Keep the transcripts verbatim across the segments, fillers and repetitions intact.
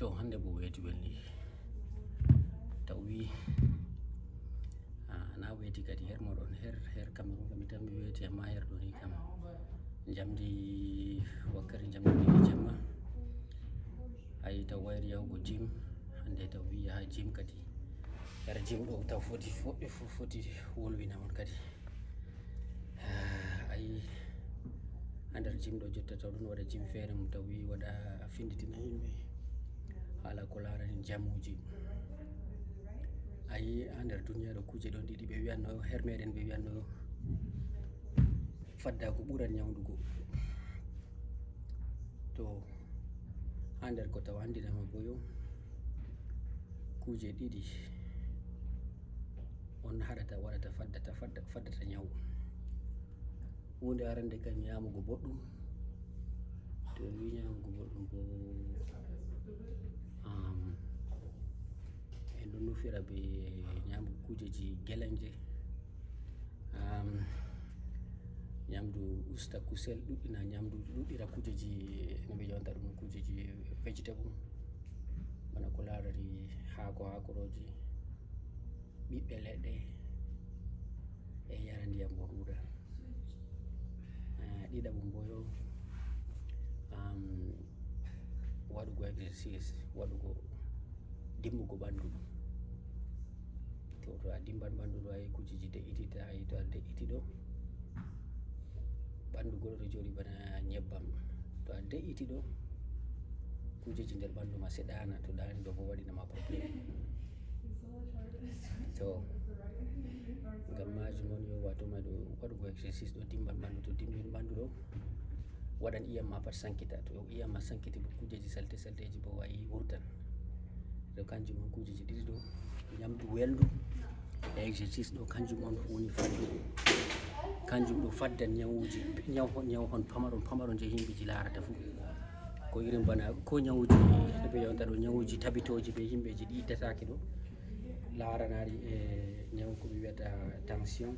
To hannde bo weeti welni. Taw wi, ah, na weeti kadi her moɗon, her, her Cameroun kam mi tan mi weeti, amma her ɗo ni kam njamdi, wakkati njamdi ɗiɗi jemma. Ayi, taw wayri yahugo jim, hannde taw wi yaha jim kadi. Her jim ɗo taw foti, foti, foti wolwina mon kadi. Ah, ayi, ha nder jim ɗo jotta taw ɗon waɗa jim feere mum taw wi waɗa finditina yimɓe haala ko laarani njamuuji. Ayi, ha nder duniya ɗo kuuje ɗon ɗiɗi, ɓe wiyanno her meɗen, ɓe wiyanno faddago ɓuran nyawdugo. To ha nder ko taw andinama boyo, kuuje ɗiɗi on haɗata, waɗata, faddata, fadda-, faddata nyawu. Huunde arande kan nyamugo boɗɗum. To en wi nyamugo boɗɗum bo, um, en ɗon nufira be nyamugo kuujeji gelanje. Um, nyamdu usta kusel, ɗuɗɗina nyamdu, ɗuɗɗira kuujeji no ɓe ƴonta ɗum, kuujeji vegetable, bana ko laarani haako, haakorooji, ɓiɓɓe leɗɗe, e yara ndiyam mo ɗuuɗa. Ah, ɗiɗaɓum bo yo, um, waɗugo exercise, waɗugo dimbugo ɓandu. To, to a dimban ɓandu ɗo, ayi kuujeji de'ititta, ayi to a de'iti ɗo, ɓandu goɗɗo ɗo jooɗi bana nyebbam. To a de'iti ɗo, kuujeji nder ɓandu ma seɗana, to ɗani ɗo bo waɗina ma problème. To, ngam majum on yo wato ma ɗo waɗugo exercise ɗo dimban ɓandu, to dimbin ɓandu ɗo, waɗan iyam ma pat sankita. To iyam ma sankiti bo kuujeji salte salteji bo wayi wurtan. To kanjum on kuujeji ɗiɗi ɗo, nyamdu welndu e exercise ɗo, kanjum on woni fadde. Kanjum ɗo faddan nyawuji, nyaw, nyaw hon pamaron pamaron je himɓeji larata fu. Ko irin bana, ko nyawuji, ɓe yonta ɗo nyawuji tabitoji be himɓeji ɗi iddataake ɗo. Laranari e nyaw ko ɓe wiyata tension,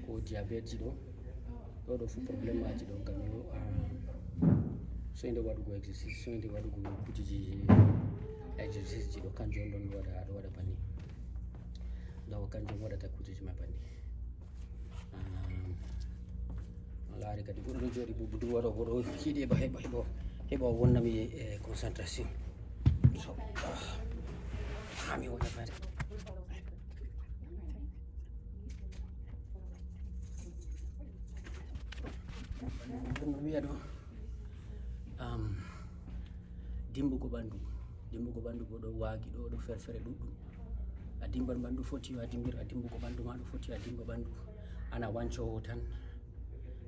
ko diabète ji ɗo. Ɗo ɗo fu problème aji ɗo kam yo, ah, soyde waɗugo exercice, soyde waɗugo kuujeji exercice ji ɗo, kanjum on ɗon waɗa, ɗo waɗa banni. Donc kanjum waɗata kuujeji ma banni. Ah, a laari kadi goɗɗo ɗo jooɗi bo budurwa ɗo bo ɗo yiɗi heɓa, heɓa, heɓa, heɓa wonna mi, eh, concentration. So, ah, ha mi wona fare. Ɗum wiya ɗo, um, dimbugo ɓandu. Dimbugo ɓandu bo ɗo waagi ɗo, ɗo ferfere ɗuɗɗum. A dimban ɓandu foti yo a dimbir, a dimbugo ɓandu ma ɗo foti yo a dimba ɓandu. Ana wancowo tan.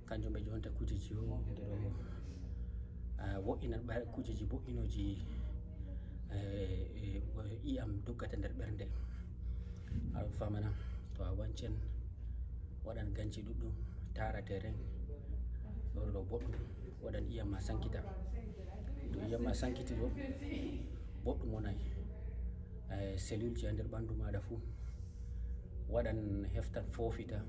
Kanjum ɓe jonta kuujeji o, nde ɗo, ah, wo'ina ɓa-, kuujeji bo'inoji, eh, eh, iyam doggata nder ɓernde. A famana, to a wancen, waɗan ganci ɗuɗɗum, tara teren, ɗo ɗo boɗɗum, waɗan iyam ma sankita. To iyam ma sankiti ɗo, boɗɗum wonay. Eh, cellule ji ha nder ɓandu maɗa fu, waɗan, heftan, foofita,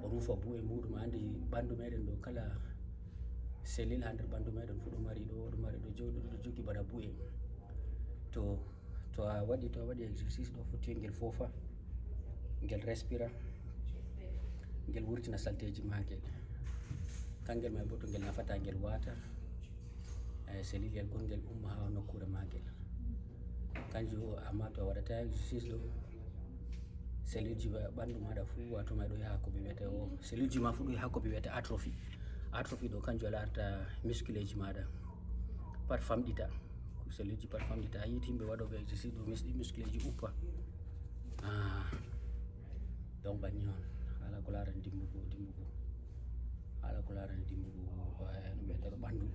rufa bu'e muɗum. Andi ɓandu meɗen ɗo, kala cellule ha nder ɓandu meɗen fu ɗo mari ɗo, ɗo mari ɗo jo-, ɗo jogi bana bu'e. To, to a waɗi, to a waɗi exercice ɗo, foti ngel foofa, ngel respira, ngel wurtina salteji magel. Kangel mai bo to ngel nafata, ngel wata, eh, cellule yel gongel umma ha nokkure magel. Kanjum o, amma to a waɗata exercice ɗo, cellule ji ɓa-, ɓandu maɗa fu, wato ma ɗo yaha ko ɓe wiyata o, cellule ji ma fu ɗo yaha ko ɓe wiyata atrophie. Atrophie ɗo kanjum a larata muscle ji maɗa pat famɗita. Ko cellule ji pat famɗita. A yiiti yimɓe waɗoɓe exercice ɗo, mis-, muscle ji uppa. Ah. Donc banni on, haala ko larani dimbugo, dimbugo. Haala ko larani dimbugo, eh, no wiyata ɗo, ɓandu.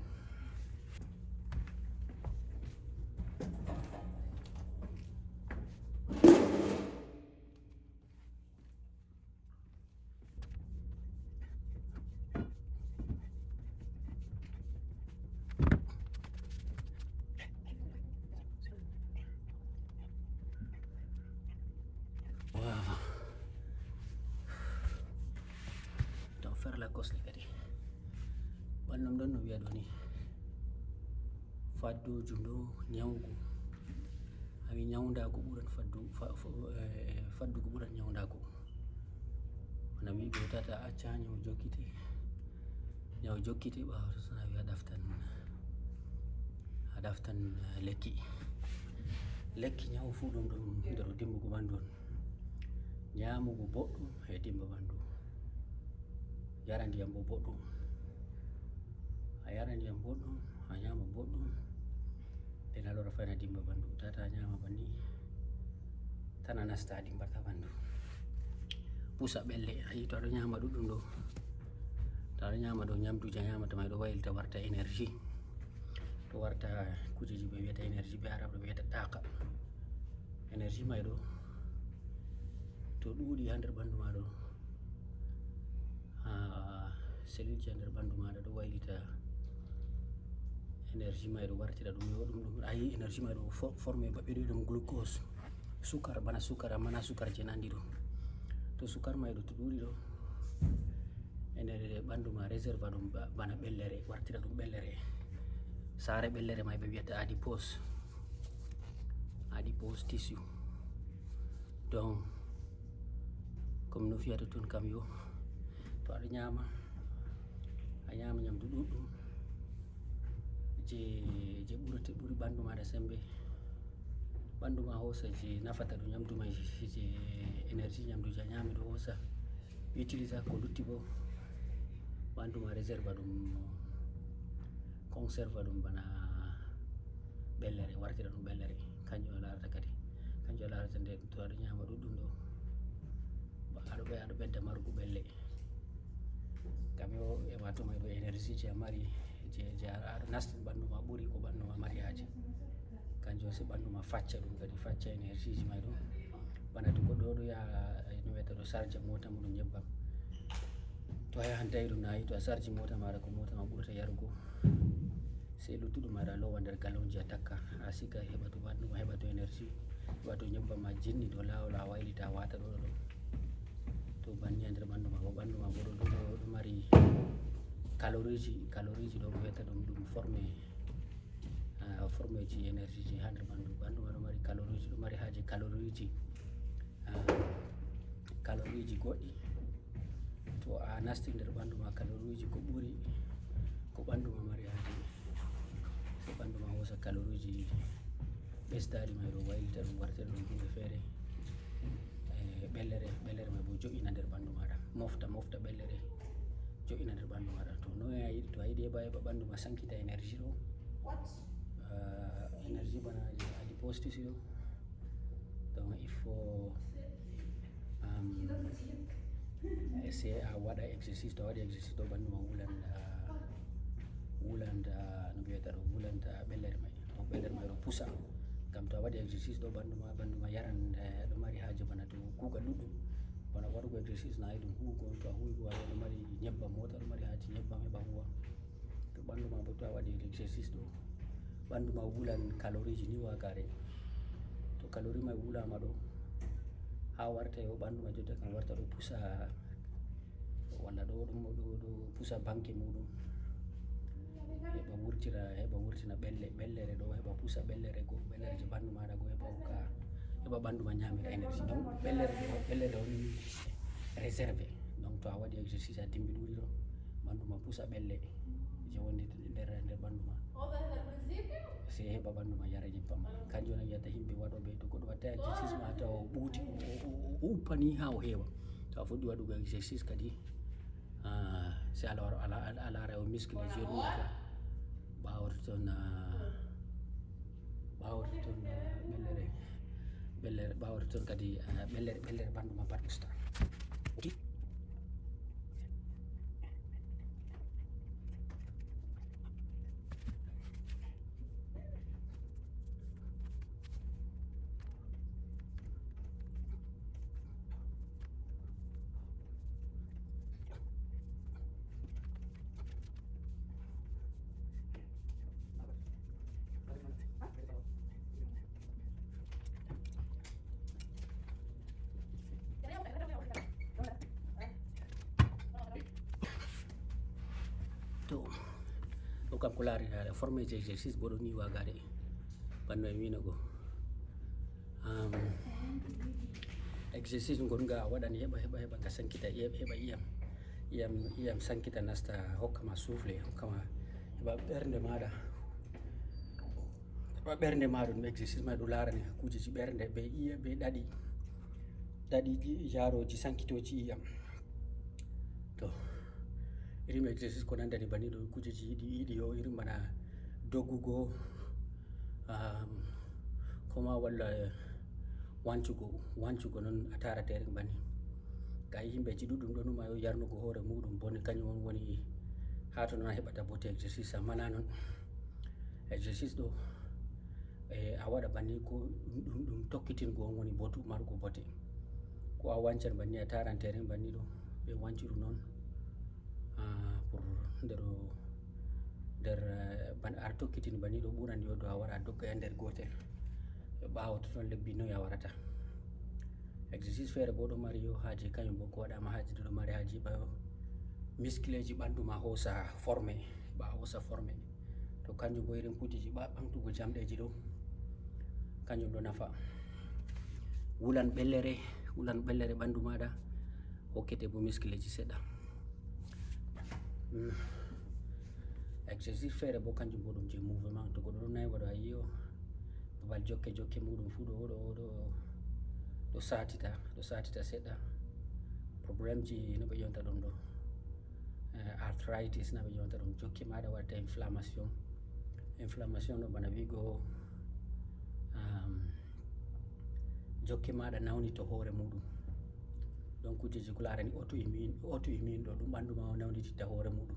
Wow. Taw ferla kosɗe kadi. Ɓannam ɗon no wiya ɗo ni. Fadduju ndu ñawgu. A wi ñawndagu ɓuran faddu, fa-, fa-, eh, faddugu ɓuran ñawndagu. Wona wi go tata acca ñaw jokkite. Ñaw jokkite ɓaawo to tan a wi a ɗaftan, a ɗaftan, eh, lekki. Lekki ñaw fuu ɗum, ɗum nder dimbugo ɓandu on. Ñaamugo boɗɗum e dimba ɓandu. Yara ndiyam bo boɗɗum. A yara ndiyam boɗɗum, a ñaama boɗɗum. Nden a lora fayna dimba ɓandu. Tata a ñaama banni. Tan a nasta a dimbarta ɓandu. Pusa ɓelle, a yi to aɗo ñaama ɗuɗɗum ɗo. To aɗo ñaama ɗo ñamduji a ñaamata may ɗo waylita warta énergie. Ɗo warta kujeji ɓe wiyata énergie, ɓe Arab ɓe wiyata ɗaaka. Énergie may ɗo, to ɗuuɗi haa nder ɓandu ma ɗo, haa cellule ji haa nder ɓandu maɗa ɗo waylita énergie ma ɗo wartira ɗum, yo ɗum, ɗum, a yi énergie ma ɗo fo-, formé ba ɓe ɗo ɗum glucose, sukar, bana sukar, amma na sukar je nandi ɗo. To sukar ma ɗo to ɗuuɗi ɗo, ene ɓandu ma réserve ɗum ba-, bana ɓellere, wartira ɗum ɓellere. Saare ɓellere ma ɓe wiyata adipose, adipose tissue. Donc, comme no fiyata tun kam yo, to aɗa ñaama, a ñaama ñamdu ɗuɗɗum, je, je ɓurata, ɓuri ɓandu maɗa sembe. Ɓandu ma hoosa je nafata ɗum ñamdu ma, je, je énergie ñamdu je a ñaami ɗo hoosa. Utilisa ko lutti bo. Ɓandu ma réserve ɗum, conserve ɗum bana ɓellere, wartira ɗum ɓellere. Kanjum a larata kadi. Kanjum a larata nde to aɗa ñaama ɗuɗɗum ɗo. Ba aɗo ɓe-, aɗo ɓedda marugo ɓelle. Ngam yo e wato may ɗo énergie je a mari, je, je a, aɗa nastin ɓandu ma ɓuri ko ɓandu ma mari haaje. Kanjum si ɓandu ma facca ɗum kadi, facca énergie ji may ɗo. Bana to goɗɗo ɗo yaha, no wiyata ɗo, sarja mota muɗum nyebbam. To a yahan tawi ɗum na yi to a sarji mota maɗa ko mota ma ɓurata yarugo. Sey luttuɗum maɗa a lowa nder galonji a takka. A siga heɓa to ɓandu ma heɓa to énergie. Heɓa to nyebbam ma jinni dow lawol a waylita a wata ɗo ɗo. To banni a nder ɓandu ma bo ɓandu ma bo ɗo, ɗo, ɗo, ɗo mari calorie ji, calorie ji ɗo ko wiyata ɗum, ɗum formé, ah, formé ji énergie ji ha nder ɓandu. Ɓandu ma ɗo mari calorie ji, ɗo mari haaje calorie ji, ah, calorie ji goɗɗi. To a nasti nder ɓandu ma calorie ji ko ɓuri ko ɓandu ma mari haaje, so ɓandu ma hosa calorie ji ɓesdaari may ɗo waylita ɗum wartira ɗum huunde feere. Eh, ɓellere, ɓellere may bo jo'ina nder ɓandu maɗa. Mofta, mofta ɓellere. Jo'ina nder ɓandu maɗa. To noy a yiɗi, to a yiɗi heɓa, heɓa ɓandu ma sankita énergie ɗo. Ah, énergie bana adipose tissue ɗo. Donc il faut, um, essayer a waɗa exercice, to a waɗi exercice ɗo ɓandu ma wulan, ah, wulan, ah, no mbiyata ɗo, wulan, ah, ɓellere may. Donc ɓellere may ɗo pusa. Ngam to a waɗi exercice ɗo ɓandu ma, ɓandu ma yaran, eh, ɗo mari haaje bana to kuugal ɗuɗɗum. Bana waɗugo exercice na e ɗum huwugo on, to a huwi bo a ɗo mari nyebbam, mota ɗo mari haaje nyebbam heɓa huwa. To ɓandu ma bo to a waɗi exercice ɗo, ɓandu ma wulan calorie ji ni wakare. To calorie may wulama ɗo, ha warta yo ɓandu ma jotta kam warta ɗo pusa, walla ɗo ɗum ɗo, ɗo pusa banke muɗum. Heɓa wurtira, heɓa wurtina ɓelle, ɓellere ɗo, heɓa pusa ɓellere go, ɓellere je ɓandu maɗa go, heɓa hokka, heɓa ɓandu ma ñamira énergie. Donc ɓellere ɗo, ɓellere on réservé. Donc to a waɗi exercice a dimbi ɗuɗi ɗo, ɓandu ma pusa ɓelle je wondi nder, nder ɓandu ma. Sey heɓa ɓandu ma yara nyebbam ma. Kanjum on a wiyata yimɓe waɗoɓe to goɗɗo watta exercice ma tawa o ɓuuti, o, o, o, o uppani ha o hewa. To a fuɗɗi waɗugo exercice kadi, ah, sey a laara, a la-, a laara o muscle je ɗuɗata. Ɓawo ton, ah, ɓawo ton, ah, ɓellere, ɓellere, ɓawo ton kadi, ah, ɓellere, ɓellere ɓandu ma pat usta. To, ɗo Kam ko laari haala forme je exercice boɗo ni wagare. Banno e wino go. Um, exercice ngon ga waɗani heɓa heɓa heɓa nga sankita heɓa iyam iyam iyam sankita nasta hokkama souffle hokkama heɓa ɓernde maɗa heɓa ɓernde maɗa ɗum exercice ma ɗum larani kujeji ɓernde ɓe iya ɓe ɗaɗi ɗaɗi yaroji sankitoji iyam. To irin exercice ko nandani bani ɗo kujeji yiɗi yiɗi yo irin bana dogugo um, koma walla wancugo wancugo noon a tarata irin bani ga yimɓeji ɗuɗɗum ɗo numa yo yarnugo hoore muɗum bone kañum on woni ha to noon a heɓata bote exercice amma na noon exercice ɗo e a waɗa banni ko ɗum ɗum tokkitingo on woni botu marugo bote ko a wancan banni a tarantere banni ɗo ɓe wancuru noon pour nder nder ban ar tokkitin banni ɗo ɓurani yo do a wara dogga e nder gotel ɓawo to ton lebbi noy a warata exercice feere bo ɗo mari yo haaji kañum bo ko waɗama haaji ɗo mari haaji ɓayo miskileji ɓandu ma hosa formé ɓa hosa formé to kanjum bo irin kujeji ɓa ɓamtugo jamɗeji ɗo kanjum ɗo nafa wulan ɓellere wulan ɓellere ɓandu maɗa hokkete bo miskileji seɗɗa hmm. exercice feere bo kanjum bo ɗum je mouvement to goɗɗo ɗo nayi waɗo a yiyo babal jokke jokke muɗum fu ɗo ɗo ɗo ɗo satita ɗo satita seɗɗa problémeji no ɓe yonta ɗum ɗo eh, arthritis na ɓe yonta ɗum jokki maɗa waɗata inflammation inflammation ɗo bana wigo um, jokki maɗa nawni to hoore muɗum donc kujeji ko larani auto immune auto immune ɗo ɗum ɓandu ma o nawnititta hoore muɗum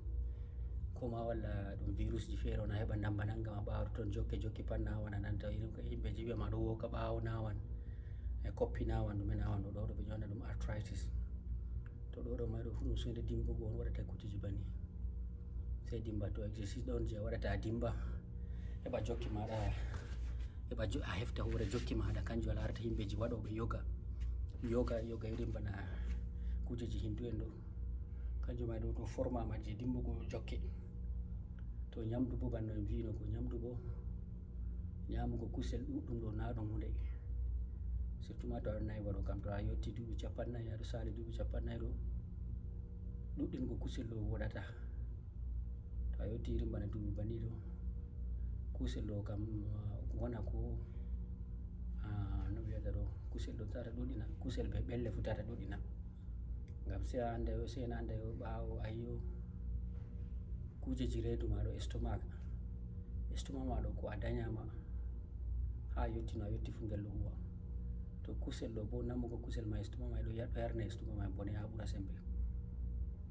koma walla ɗum virus ji feere ona heɓa damba nangama ɓawa toon jokke jokki pat nawan a nanta irin ko yimɓe jiɓe ma ɗo woka ɓawo nawan e koppi nawan ɗum e nawan ɗo ɗo ɗo ɓe ƴona ɗum arthritis to ɗo ɗo mari ɗo fu ɗum soyde dimbugo on waɗata kujeji bani sey dimba to exercice ɗon je waɗata dimba heɓa jokki maɗa heɓa a hefta hoore jokki maɗa kanjum a larata yimɓeji waɗoɓe yoga yoga yoga irin bana kujeji hindu en ɗo kanjum ma ɗo ɗo formama je dimbugo jokke to ñamdu bo banno en mbino ko ñamdu bo ñamugo kusel ɗuɗɗum ɗo na ɗum hunde surtout ma to aɗa nayi waɗo kam to a yotti duuɓi capannayyi aɗa sali duuɓi capannayyi ɗo ɗuɗɗingo kusel ɗo woɗata to a yotti irin bana duuɓi banni ɗo kusel ɗo kam wona ko no wiyata ɗo kusel ɗo tata ɗuɗɗina kusel be ɓelle fu tata ɗuɗɗina ngam se a anda yo se en anda yo ɓawo ayo kujeji reedu ma ɗo estomac estomac ma ɗo ko a dañama ha yotti no a yotti fu ngel ɗo huwa to kusel ɗo bo namugo kusel ma estomac ma ɗo yaɗɗo yarna estomac ma bone ha ɓura sembe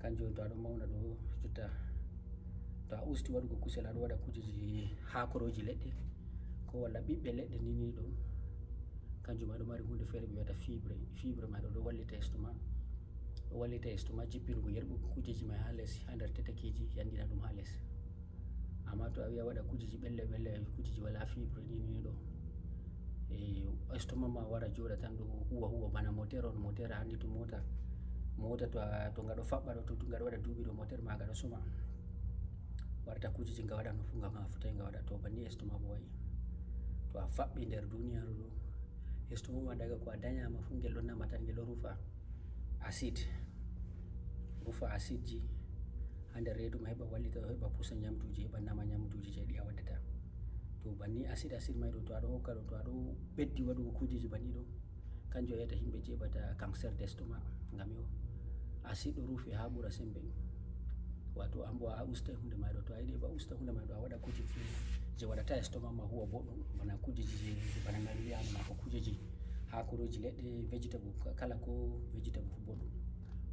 kanjum on to aɗo mawna ɗo jotta to a usti waɗugo kusel aɗo waɗa kujeji hakoroji leɗɗe ko walla ɓiɓɓe leɗɗe nini ɗo kanjum ma ɗo mari hunde feere ɓe wiyata fibre fibre ma ɗo ɗo wallita estomac ɗo wallita estomac jippingo yerɓugo kujeji ma ha les ha nder tetakiji yandina ɗum ha les amma to a wiya waɗa kujeji ɓelle ɓelle kujeji wala fibre ni ni ɗo e estomac ma wara joɗa tan ɗo huwa huwa bana moteur on moteur handi to mota mota to a to ngaɗo faɓɓa ɗo to ngaɗo waɗa duuɓi ɗo moteur ma ngaɗo suma warta kujeji nga waɗa no fu nga nga fotay nga waɗa to banni estomac bo wayi to a faɓɓi nder duniyaru ɗo estomac ma daga ko a dañama fu ngel ɗo nama tan ngel ɗo rufa acide rufa acidji ha nder reedu ma heɓa wallita heɓa pusa ñamduji heɓa nama ñamduji je ɗi a waddata to banni acide acide may ɗo to aɗo hokka ɗo to aɗo ɓeddi waɗugo kujeji banni ɗo kanjum o yiyata yimɓe jeeɓata cancer d' estomac ngam yo acide ɗo rufi ha ɓura sembe wato an bo a usta hunde ma ɗo to a yiɗi ba usta hunde ma ɗo a waɗa kujeji je waɗata estomac ma huwa boɗɗum bana kujeji je bana no wiyama ma ko kujeji hakoroji leɗɗe vegetable kala ko vegetable fu boɗɗum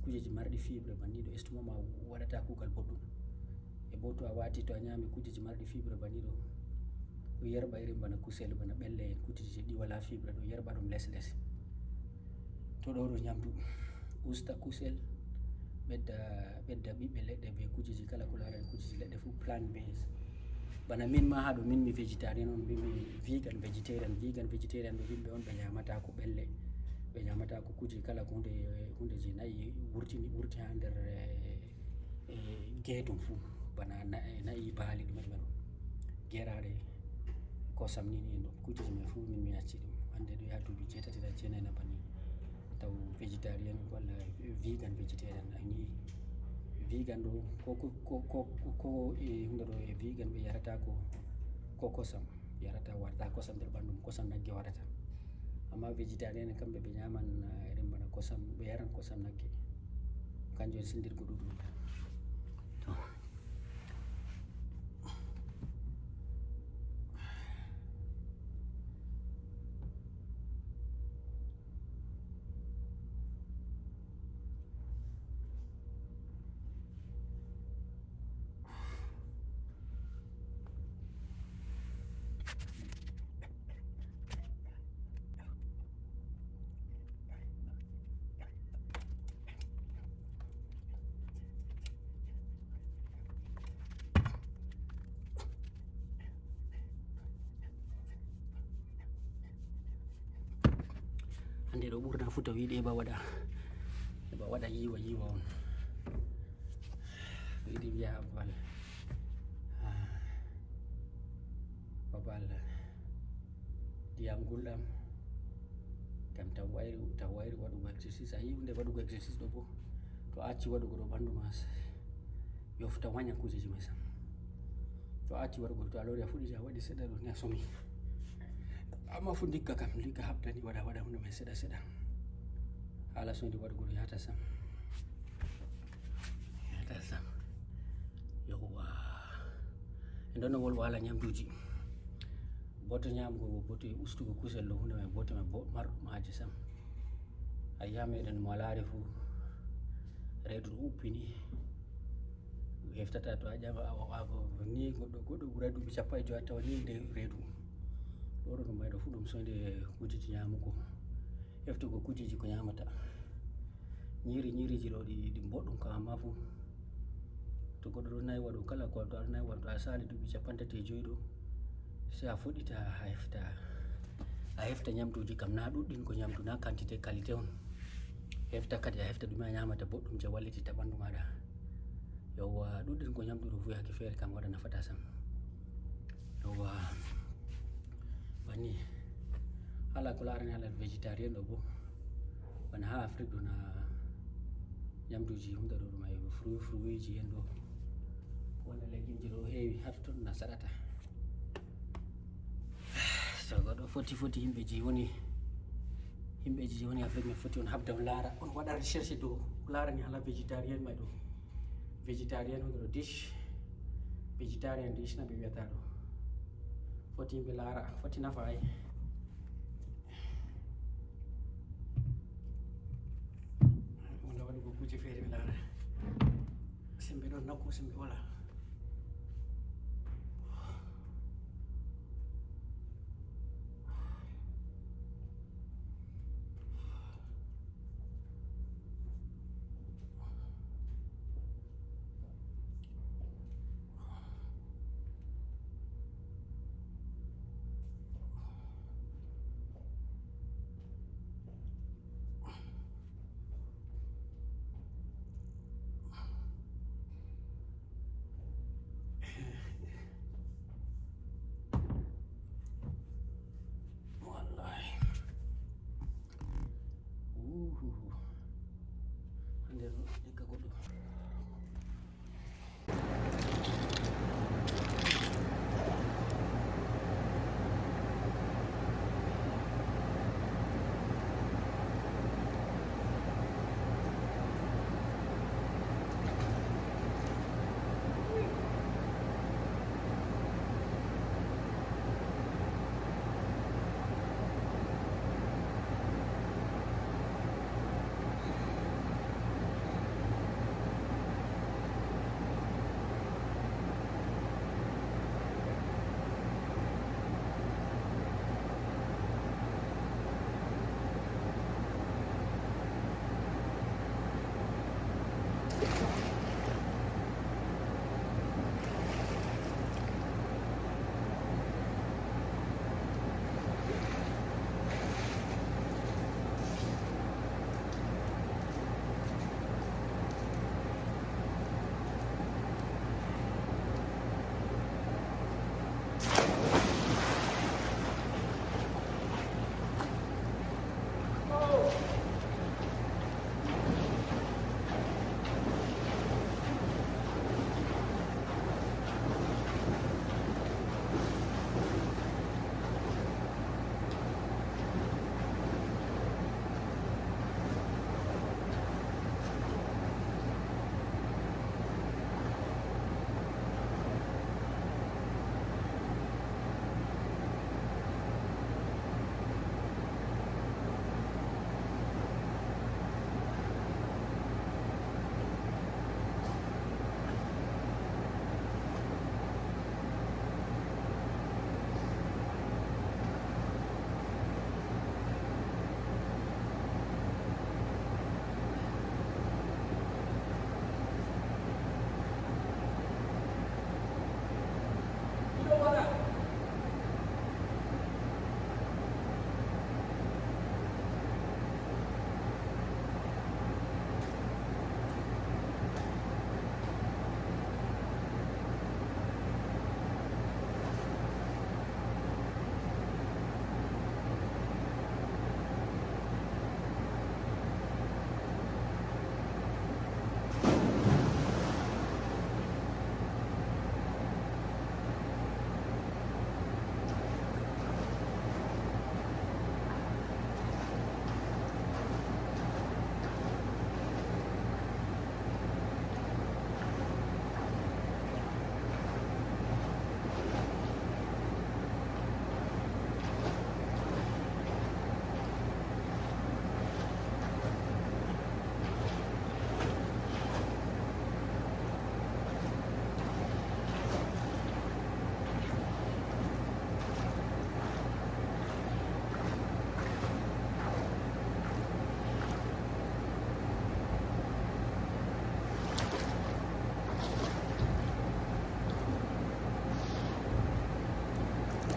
kujeji marɗi fibre banni ɗo estomac ma waɗata kugal boɗɗum e bo to a wati to a ñami kujeji marɗi fibre banni ɗo ɗo yerɓa irin bana kusel bana ɓelle en kujeji je ɗi wala fibre ɗo yerɓa ɗum les les to ɗo ɗo ñamdu usta kusel ɓedda ɓedda ɓiɓɓe leɗɗe be kujeji kala ko larani kujeji leɗɗe fu plan base bana min ma haɗo min mi vegetarian on min mi vegan vegetarian vegan vegetarian ɓe yimɓe on ɓe ñamata ko ɓelle ɓe ñamata ko kuji kala ko hunde hunde je nayi wurtini wurti ha nder e geetum fu Bana na-, na'i, baali, ɗume ɗume ɗo. Geraɗe, kosam ni, ni ɗo. Kujeji mai fu min mi acci ɗum. Hande ɗo yaha duuɓi jeetati da jeenai na banni. Taw vegetarian walla vegan, vegetarian, a yi'i. Vegan ɗo, ko, ko, ko, ko, ko, ko e hunde ɗo e vegan ɓe yarata ko, ko kosam. Yarata, waɗata kosam nder ɓandu mum, kosam nagge waɗata. Amma vegetarian en kamɓe ɓe nyaman, eh, irin bana kosam, ɓe yaran kosam nagge. Kanjum en sindirgo ɗuɗɗum. To. Hande ɗo ɓurna fu to yiɗi heɓa waɗa, heɓa waɗa yiwa, yiwa on. Yiɗi wiya babal, ah, babal ndiyam gulɗam. Ngam taw wayri, taw wayri waɗugo exercise. A yi'i hunde waɗugo exercise ɗo bo, to a acci waɗugo ɗo, ɓandu ma s-, yofta, wanya kujeji mai sam. To a acci waɗugo ɗo, to a lori a fuɗɗiti a waɗi seɗɗa ɗo ni a somi. Amma fu ndikka kam, ndikka habda ni waɗa, waɗa hunde mai seɗɗa seɗɗa. Hala sondi waɗugo ɗo yahata sam. Yahata sam. Yawwa. En ɗon no wolwa hala nyamduji. Bote nyamugo, bote ustugo kusel ɗo, hunde mai bote mai bo-, marɗum haaje sam. A yi'a meɗen mo a laari fu, reedu ɗo uppi ni. Heftata to a ƴama a, a, a, ni goɗɗo, goɗɗo ɓura duuɓi cappanɗe jowi a tawa ni nde reedu. Ɗo ɗo ɗum mai ɗo fu ɗum soyde kujeji nyamugo. Heftugo kujeji ko nyamata. Nyiri, nyiriji ɗo ɗi, ɗi boɗɗum kam, amma fu to goɗɗo ɗo nayi waɗu, kala ko to a ɗo nayi waɗu, to a sali duuɓi cappanɗe tati e jowi ɗo, sai a fuɗɗita a hefta, a hefta nyamduji kam na ɗuɗɗin ko nyamdu, na quantité, qualité on. Hefta kadi a hefta ɗume a nyamata boɗɗum je wallititta ɓandu maɗa. Yawwa, ɗuɗɗin ko nyamdu ɗo fu yake feere kam waɗa nafata sam. Yawwa, banni. Hala ko larani hala vegetarian ɗo bo, bana ha Afrique ɗo na nyamduji hunde ɗo ɗum ay fruit, fruitji en ɗo. Wona leggumeji ɗo heewi har ton na saɗata. So goɗɗo foti, foti yimɓeji woni, yimɓeji woni Afrique, mi foti on habda on laara, on waɗa recherche dow ko larani hala vegetarian mai ɗo. Vegetarian hunde ɗo dish, vegetarian dish na ɓe wiyata ɗo. Foti yimɓe laara, foti nafa ay. Wonda waɗugo kuje feere ɓe laara. Sembe ɗon nakko, sembe wala.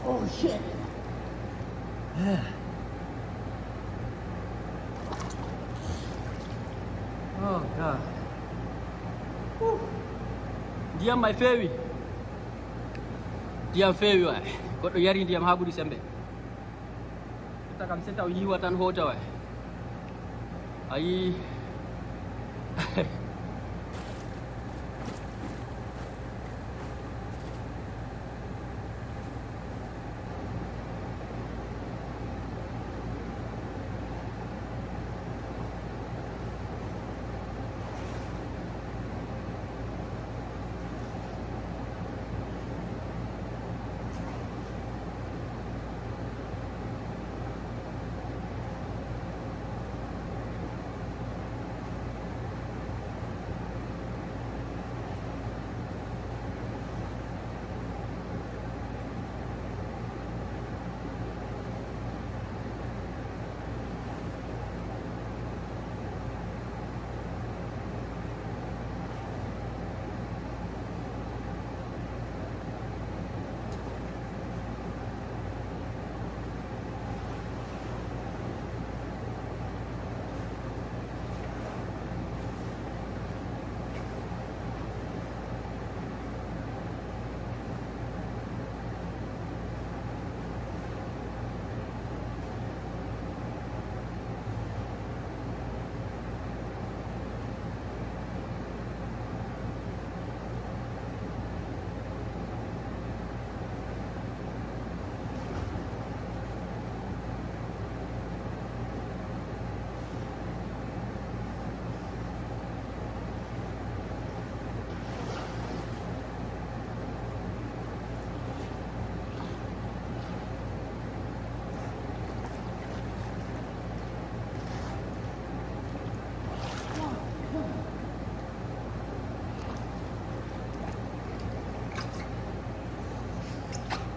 Oh shit. Oh god. Whew. Ndiyam may feewi. Ndiyam feewi waay. Goɗɗo yari ndiyam haa ɓuri sembe. Ita kam se taw yiwa tan hota waay. Ayi.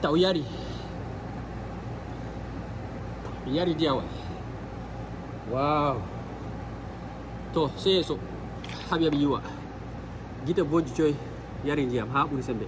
Taw yari. Yari diyawa. Wow. To seeso. Habiyaɓe yiwa. Gite bojji coy. Yari ndiyam haa ɓuri sembe.